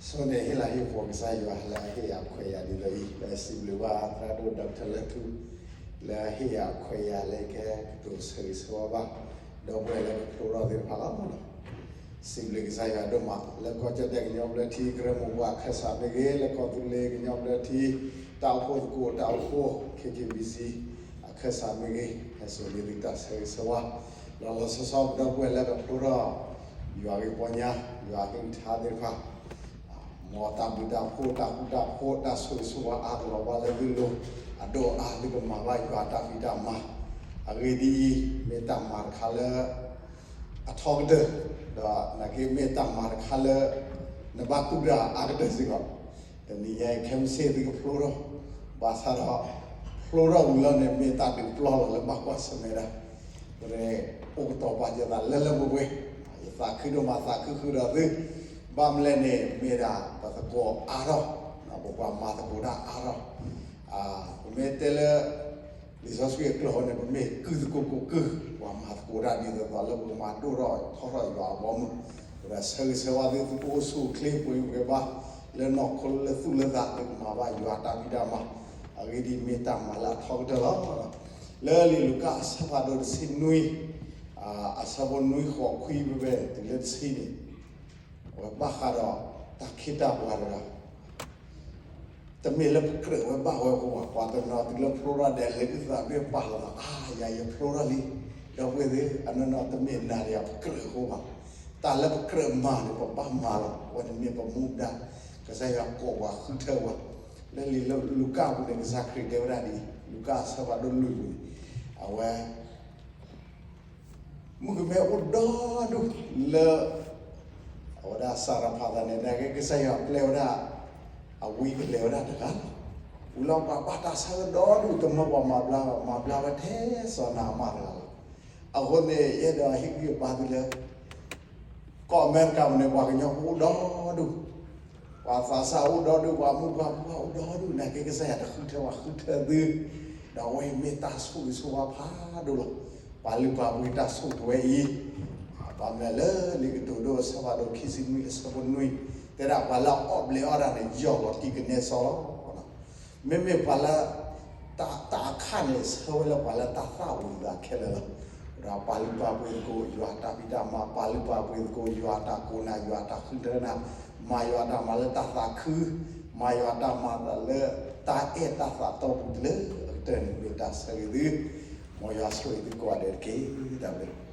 ဆိန့ၣ် ဟ့ၣ်လၤဟ့ၣ်ကပီၤကစၢ်ယွၤလၢအဟ့ၣ်ယၤခွဲးယာ်ဒ်သိးအံၤ, ဒီးစံးဘျုးဘၣ်သရၣ်ဒိၣ် Doctor လၢထူ လၢအဟ့ၣ်ယၤခွဲးယာ်လၢကဲကတိၤဆၢဂ့ၤဆၢဝါဘၣ် ဒီပုၢ်ဝဲၢ်လၢကဖျိထီၣ်သ့ၣ်တဖၣ်လီၤ. စံးဘျုးကစၢ်ယွၤဒိၣ်မး လၢကီၢ်ကၠီၣ်တဲၣ်ကညီဘျၢထံ ကရၢမိၢ်ပှၢ်အခၢၣ်စးမ့ၢ်ဂ့ၤ, လၢကီၢ်သူလ့ၤကညီဘျၢထံ တၢ်အိၣ်ဖှိၣ်သကိး တၢ်အိၣ်ဖှိၣ် ခဲက့ဘံစံ အခၢၣ်စးမ့ၢ်ဂ့ၤ, ဟဲစိာ်န့ၢ်သုတၢ်ဆၢဂ့ၤဆၢဝါ လီၤလီၤဆီဆီ ဒီပုၢ်ဝဲၢ်လၢကဖျိထီၣ် ယွၤက့ၤပီညါ ယွၤက့ၤထါသ့ၣ်တဖၣ် မ်တၢ်ဘျုးတၢ်ဖှိၣ် တၢ်ဃူတၢ်ဖိး တၢ်ဆိၣ်ဂ့ၤဆိၣ်ဝါအါကလီၤဘၣ်လၢသုလိၤ, အဒိၣ်အါ သုကမၤဘၣ်ယွၤတၢ်ဖံးတၢ်မၤ, အဂ့ၢ်ဒ်အံၤ မ့ၢ်တၢ်မၤတခါလၢ အထီကတၢၢ်, ဒီးနာ်က့မ့ၢ်တၢ်မၤတခါလၢ နဘၣ်တူၢ်တၢ်အါကတၢၢ်စ့ၢ်ကီး, တနံၤညါအံၤ ခဲမုၢ်ဆ့ၣ်သုကဖျိထီၣ်, ဘၣ်ဆၣ်ဒီး ဖျိထီၣ်ဝံၤလီၤန့ၣ် မ့ၢ်တၢ်ဒုးပျီလီၤလၢဘၣ်ကွၢ်ဆၢၣ်မဲာ်ဒၣ် ပအိၣ်ကတီၤပာ်စၢၤသးလၢလၢပှဲၤပှဲၤ, ယသးခုဒိၣ်မး သးခုဃုာ်ဒီးသု, ဘၣ်မနုၤလဲၣ်န့ၣ် မ့ၢ်ဒၣ်ပသကိးအါထီၣ်, ပပှၤမၤသကိးတၢ်အါထီၣ်, ပမ့ၢ်တဲလၢ လံာ်စီဆှံအကျိာ်ဃီန့ၣ် ပမ့ၢ်ကုၢ်သကိးကိးကုၢ်, ပှၤမၤသကိးတၢ်ဒ်သိးသိးလၢပကမၤဒိၣ်ထီၣ်ထီထီၣ်ယွၤအဘီအမုၢ်, ပဆၢဂ့ၤဆၢဝါသု သုကအိၣ်ဆူၣ်အိၣ်ချ့ပှဲၤဂံၢ်ပှဲၤဘါ, လၢနီၢ်ခိလၢသူၣ်လၢသး သုကမၤဘၣ်ယွၤတၢ်ဖံးတၢ်မၤ, အဂ့ၢ်ဒ်အံၤ မ့ၢ်တၢ်မၤလၢအထီကတၢၢ်လီၤ. လၢလံာ်လူၤကၣ်အဆၢဖးဒိၣ်တဆံနွံ, အဆၢဖိနွံ ဃိး ခွံ ဖဲဖဲတုၤလၢတဆံန့ၣ်, အဝဲဘၣ်ဃးဒီးတၢ်ခ့တၢ်ပှၤတဂၤ တမ့ၢ်လၢပကြၢးဝဲဘၣ်ဝဲအဃိဘၣ်, ပှၤတနီၤနီၤတုၤလၢဖျိထီၣ်ဒဲး လဲၤဒုးသးဘ့ၣ်ပာ်လီၤသး အါ ယၤယဖျိထီၣ်လံ, ဒီပုၢ်ဝဲၢ်သ့ၣ် အနီၢ်နီၢ်တမ့ၢ်နၤဒီးယၤပကြၢးအဃိဘၣ်, တၢ်လၢပကြၢးမၤန့ၣ် ပဘၣ်မၤလီၤ, အဝဲန့ၣ်မ့ၢ်ပမူဒါ, ကစၢ်ယွၤကိးပှၤဃုထၢပှၤ, လၢလံာ်လူၤကၣ်အပူၤန့ၣ် ကစၢ်ခရံာ်တဲဝဲဒၣ်ဒ်အံၤ, လူၤကၣ်အဆၢဖးဒိၣ်လွံၢ်ပူၤန့ၣ်, အဝဲ မုၣ်ကမဲအိၣ်ဒီဒူၣ်လၢ အဝဲဒၣ်စၤရဖးသးန့ၣ် နာ်က့ကစၢ်ယွၤပျဲဝဲဒၣ် အဝံကလဲၤဝဲဒၣ်တဂၤလီၤ. ဝံၤလီၤပှၤဘၣ်တၢ်ဆါဝဲဒီဒူၣ် တမၢပှၤမၤဘျါဘၣ်, မၤဘျါဝဲထဲစီၤနၤအမါတဂၤလီၤ. အဃိန့ၣ် ယအဲၣ်ဒိးဟ့ၣ်ဂံၢ်ဟ့ၣ်ဘါသုလၢ ကီၢ်အမဲရကၤပူၤန့ၣ် ပှၤကညီဖိအိၣ်ဒီဒူၣ်, ပှၤသးစၢ်အိၣ်ဒီဒူၣ်, ပှၤမုၣ်ပှၤဖိအိၣ်ဒီဒူၣ်, နာ်က့ကစၢ်ယွၤတဃုထၢပှၤဃုထၢသု, ဒီးအဝဲအံၤမ့ၢ်တၢ်ဆိၣ်ဂ့ၤဆိၣ်ဝါဖးဒိၣ်လီၤ. ပာ်လုၢ်ပာ်ပှ့ၤတၢ်ဆိၣ်ဂ့ၤဝဲအံၤ, ဘၣ်မနုၤလဲၣ် လၢလံာ်ကတိၤဒိအဆၢဖးဒိၣ်ခံဆံနွံအဆၢဖိနွံ, တဲဒၣ်ပှၤလၢအအီၣ်ဘျဲးအီၣ်ဒၣ်န့ၣ် ယီၢ်လီၤတံၢ်ကနဲစီလီၤ. မ့မ့ၢ်ပှၤလၢ တၢ် တၢ်အခၣ်န့ၣ် ဆၢဝဲလၢပှၤလၢတၢ်သၣ်ဝံၤသးခဲလၢာ်လီၤ. ဒီးပာ်လုၢ်ပာ်ပှ့ၤသကိး ယွၤတၢ်ဖံးတၢ်မၤ, ပာ်လုၢ်ပာ်ပှ့ၤသကိး ယွၤတၢ်ကိးနၤ, ယွၤတၢ်ဃုထၢနၤ, မၤယွၤတၢ်မၤလၢတၢ်သးခု, မၤယွၤတၢ်မၤလၢတၢ်အဲၣ်တၢ်သးတီပူၤလၢအကတၢၢ်န့ၣ် မ့ၢ်တၢ်ဆၢဂ့ၤသု, မ်ယွၤဆိၣ်ဂ့ၤသုကိးဂၤဒဲးတက့ၢ်. တၢ်ဘျုး